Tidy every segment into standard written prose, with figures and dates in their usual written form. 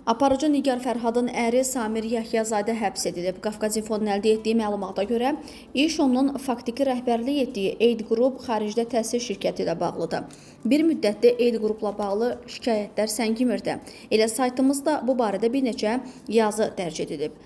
Aparıcı Nigar Fərhadın əri Samir Yəhyazadə həbs edilib. Qafqaz İnfonun əldə etdiyi məlumata görə iş onun faktiki rəhbərlik etdiyi Aid Group xaricdə təhsil şirkəti ilə bağlıdır. Bir müddətdir Aid Groupla bağlı şikayətlər səngimirdi. Elə saytımızda bu barədə bir neçə yazı dərc edilib.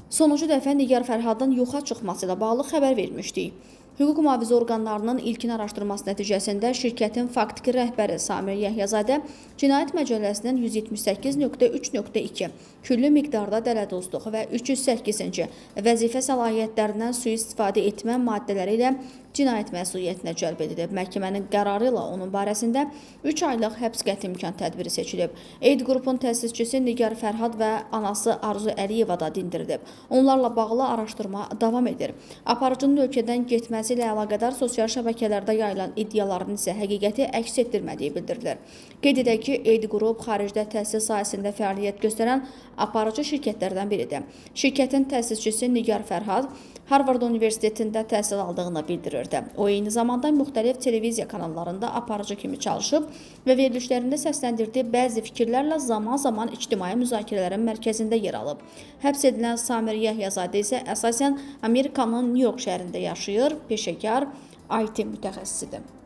Sonuncu dəfə Nigar Fərhadın yoxa çıxması ilə bağlı xəbər vermişdik. Hüquq mühafizə orqanlarının ilkin araşdırması nəticəsində şirkətin faktiki rəhbəri Samir Yəhyazadə Cinayət Məcəlləsinin 178.3.2 külli miqdarda dələduzluq və 308-ci vəzifə səlahiyyətlərindən sui-istifadə etmə maddələri ilə cinayət məsuliyyətinə cəlb edilib. Məhkəmənin qərarı ilə onun barəsində 3 aylıq həbs qəti imkan tədbiri seçilib. Aid Qrupun təsisçisi Nigar Fərhad və anası Arzu Əliyeva da dindirilib. Onlarla bağlı araşdırma davam edir. Aparıcının ölkədən getməsi ilə əlaqədar sosial şəbəkələrdə yayılan iddiaların isə həqiqəti əks etdirmədiyi bildirilir. Qeyd edək ki, Aid Qrup xaricdə təhsil sahəsində fəaliyyət göstərən aparıcı şirkətlərdən biridir. Şirkətin təsisçisi Nigar Fərhad Harvard Universitetində təhsil aldığını bildirirdi. O eyni zamanda müxtəlif televiziya kanallarında aparıcı kimi çalışıb və verilişlərində səsləndirdiyi bəzi fikirlərlə zaman-zaman ictimai müzakirələrin mərkəzində yer alıb. Həbs edilən Samir Yəhyazadə isə əsasən Amerikanın New York şəhərində yaşayır, peşəkar IT mütəxəssisidir.